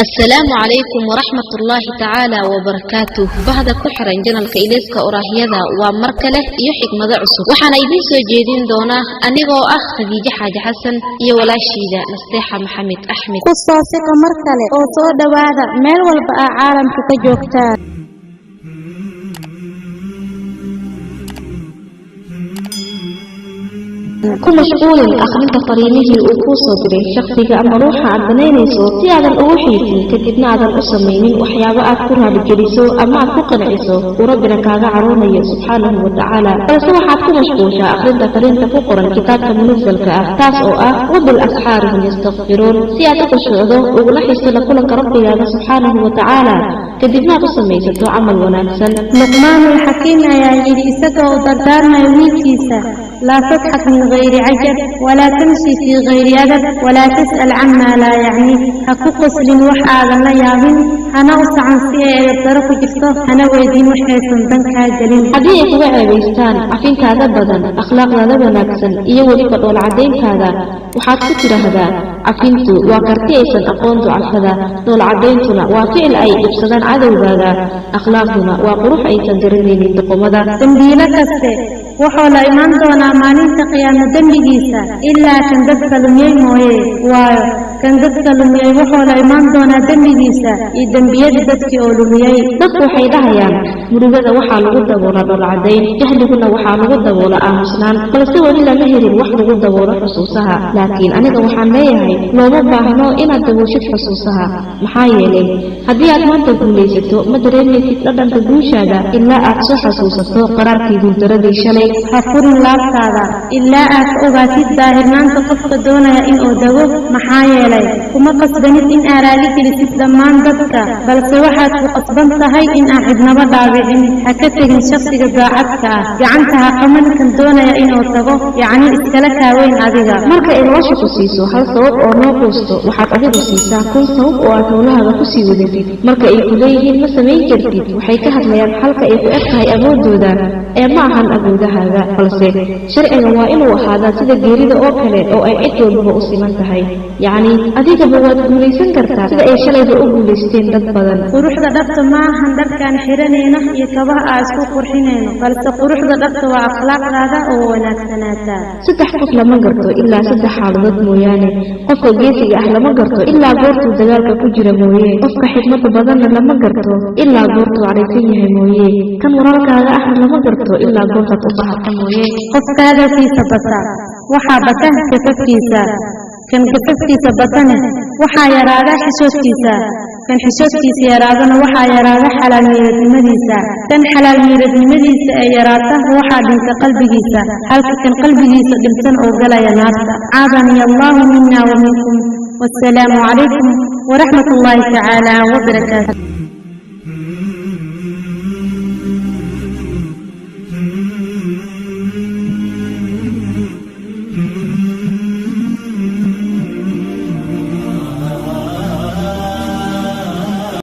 Asalaamu calaykum waraxmatullaahi tacaala wabarakaatuh. Bahda ku xiran channelka Ilayska Oraahyada, waa mar kale iyo xikmado cusub. Waxaana idiin soo jeedin doonaa anigoo ah Khadiijo Xaaji Xasan iyo walaashiida Nasteexa Maxamed Axmed. Ku soo siqa mar kale oo soo dhowaada meel walba aa caalamka ka joogtaan. Ku mashquulin akhrinta fariimihii uu kuu soo diray shakhsiga ama ruuxa aad danaynayso, si aadan ugu xiisin, kadibna aadan u samaynin waxyaabo aad ku raaligeliso ama aad ku qanciso uu Rabbina kaaga caroonayo subxaanahu wa tacaala. Balse waxaad ku mashquushaa akhrinta fariinta ku qoran kitaabka munasalka ah, taas oo ah "Wabil asxaari hum yastakfiruun", si aad u khushuucdo uguna xisto la kulanka Rabbigaaga subxaanahu wa tacaala, kadibna aad u samaysato camal wanaagsan. Luqmaanul Xakiim ayaa yidhi isagoo u dardaarmaya wiilkiisa: "Laa tadxak min gayri cajab, walaa tamshi fii gayri adab, walaa tas'al camaa laa yacniik." Ha ku qoslin wax aadan la yaabin, hana u sacan si ay edabdaro ku jirto, hana weydiin wax aysan dan kaa gelin. Haddii ay kuga ceebaystaan cafintaada badan, akhlaaqdaada wanaagsan iyo weliba dhoolcadayntaada, waxaad ku tidhaahdaa: "Cafintu waa karti aysan aqoon ducafada, dhoolcadayntuna waa ficil ay dhibsadaan cadowgaaga, akhlaaqduna waa qurux aysan garanaynin doqomada." Dembiilo kaste wuxuu la imaan doonaa maalinta qiyaamo dembigiisa, ilaa kan dadka lumiyey mooye. Waayo, kan dadka lumiyey wuxuu la imaan doonaa dembigiisa iyo dembiyadii dadkii oo lumiyey. Dadku waxay dhahayaan murugada waxaa lagu daboolaa dhoolcadayn, jahliguna waxaa lagu daboola aamusnaan, balse weli lama helin wax lagu daboolo xusuusaha. Laakiin aniga waxaan leeyahay, looma baahno inaad dabooshid xusuusaha, maxaa yeelay haddii aad maanta guulaysato, ma dareemaysid dhadhanka guushaada ilaa aad soo xasuusato qaraarkii guuldaradii shalay. Ha furin laabtaada ilaa aad ka ogaatid daahirnaanta qofka doonaya inuu dego, maxaa yeelay kuma qasbanid in aad raali gelisid dhammaan dadka, balse waxaad ku qasban tahay in aan cidnaba dhaawicin. Ha ka tegin shakhsiga daacadka ah. Gacanta ha qaban kan doonaya inuu tago, yacni iskala kaaweyn adiga. Marka ay nolosha ku siiso hal sabab oo noo quusto, waxaad adigu siisaa 1000 sabab oo aad howlahaaga kusii wadatid. Marka ay ku leeyihiin "Ma samayn kartid", waxay ka hadlayaan halka ay ku eg tahay awoodooda ee ma ahan awoodahaaga. Balse sharciga waa inuu ahaadaa sida geerida oo kale, oo ay cid walbaba u siman tahay, yacni adigaba waad guulaysan kartaa sida ay shalayba u guulaysteen dad badan. Quruxda dhabta ma ahan dharkaan xiranayno iyo kabaha aa isku qurxinayno, balse quruxda dhabta waa akhlaaqdaada oo wanaagsanaata. Saddex qof lama garto ilaa saddex xaaladood mooyaane. Qofka geesiga ah lama garto ilaa goortuu dagaalka ku jira mooye. Qofka xikmada badanna lama garto ilaa goortuu cadhaysan yahay mooye. Kan walaalkaaga ahna lama garto ilaa goortaad u baahata mooye. Qofka hadalkiisa bata waxaa bata gafafkiisa, kan gafafkiisa batane waxaa yaraada xishoodkiisa, kan xishoodkiisa yaraadana waxaa yaraada xalaal miiradnimadiisa, kan xalaal miiradnimadiisa ee yaraata waxaa dhinta qalbigiisa, halka kan qalbigiisa dhintan oo galaya naarta. Caadani Allahu mina wa minkum. Wassalaamu calaykum waraxmat ullaahi tacaala wabarakaatu.